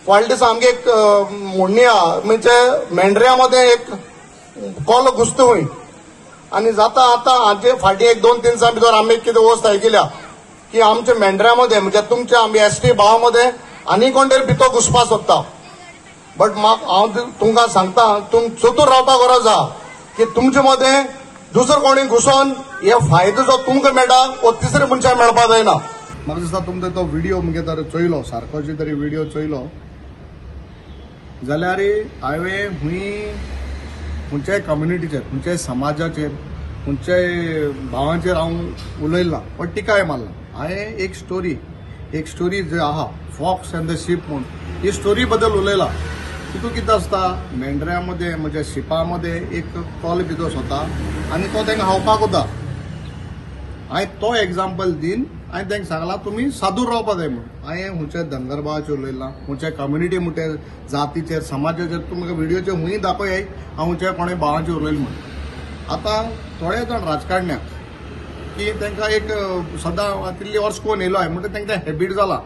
फाटल्या दिसा आमगे एक म्हणणी आहा, म्हणजे मेंढऱ्या मदें एक कोलो घुसता खंय आनी जाता. आतां हाजे फाटीं एक 2-3 दिसां भितर आमी कितें वस्त आयकिल्या की आमच्या मेंढऱ्या मदें म्हणजे तुमच्या आमी एसटी भावा मदें आनी कोण तरी भितर घुसपाक सोदता. बट म्हाका हांव तुमकां सांगता, तुम चतूर रावपाक गरज आहा की तुमचे मदें दुसरो कोणी घुसोन हे फायदो जो तुमकां मेळटा हो तिसरे मनशाक मेळपाक जायना. म्हाका दिसता तुमकां तो व्हिडियो मुगे तर चोयलो, सारको जे तरी व्हिडियो चोयलो जाल्यार हांवें हुंय खंयच्याय कम्युनिटीचेर, खंयच्याय समाजाचेर, खंयच्याय भावांचेर हांव उलयलां वा टिकाय मारला. हांवें एक स्टोरी जी आहा फॉक्स अँड the ship म्हूण, ही स्टोरी बद्दल उलयला. तितून कितें आसता, मेंढऱ्या मदें म्हणजे शिपा मदें एक कोलो भितर सोता आनी तो तांकां खावपाक वता. हांवें तो एग्जाम्पल दीन हांवें तांकां सांगलां तुमी सादूर रावपाक जाय म्हूण. हांवें खंयच्या धनगर भावाचेर उलयलां, खंयच्या कम्युनिटी म्हणटे जातीचेर समाजाचेर तुमकां व्हिडियोचेर हुंय दाखय हांव खंयच्या कोणा भावाचेर उलयलें म्हूण. आतां थोडे जाण राजकारण्याक की तांकां एक सदां तितली वर्स कोण येयलो आहे म्हणटा तांकां हॅबीट जाला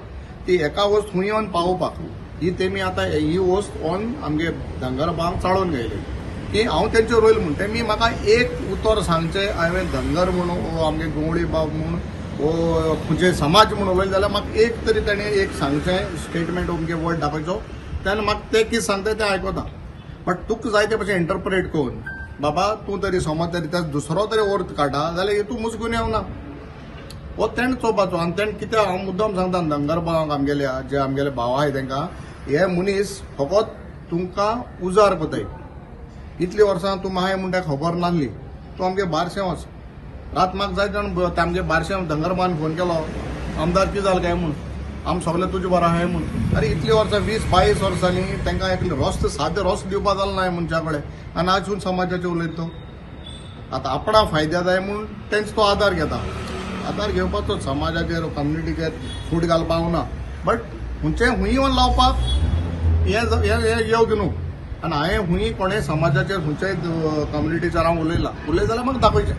ती एका वस्त हुंय येवन पावोवपाक. ही तेमी आतां ही वस्त ऑन आमगे धनगर भावांक चाळोवन घेयली की हांव तेंचेर रोयल म्हूण. तेमी म्हाका एक उतर सांगचें, हांवें धनगर म्हूण वो आमगे गवळी बाब म्हूण वो खंयचे समाज म्हूण उलयलें जाल्यार म्हाका एक तरी तेणें एक सांगचें स्टेटमेंट अमके वर्ड दाखयचो, तेन्ना म्हाका तें कितें सांगता तें आयकता. बट तुका जाय ते भशेन इंटरप्रेट करून बाबा तूं तरी समज तरी त्या दुसरो तरी अर्थ काडटा जाल्यार हितून मुजगुन्यांव ना. हो तेणें चोवपाचो. आनी तेणें कितें हांव मुद्दम सांगता धनगर भावांक आमगेल्या जे आमगेले भाव आहाय तांकां, हे मनीस फकत तुमकां उजार कोताय. इतली वर्सां तूं माय म्हणटा खबर नासली, तूं आमगे बारशें वच रात म्हाका जाय जाण आमगे बारशें धनगर भावान फोन केलो, आमदार कितें जालें काय म्हूण, आम सगळें तुजें बरें आहाय म्हूण. अरे इतली वर्सां 20-22 वर्सांनी तांकां एक रस्तो सादें रस्तो दिवपा जालो ना मनशा कडेन आनी आजून समाजाचेर उलयता तो. आतां आपणा फायद्या जाय म्हूण तेंचो तो आदार घेता. आदार घेवपाचो समाजाचेर कम्युनिटीचेर फूट घालपाक ना, बट खंयचें हुंय येवन लावपाक हें योग्य न्हू. आनी हांवें हुंय कोणें समाजाचेर खंयच्याय कम्युनिटीचेर हांव उलयलां, उलयत जाल्यार म्हाका दाखयचें.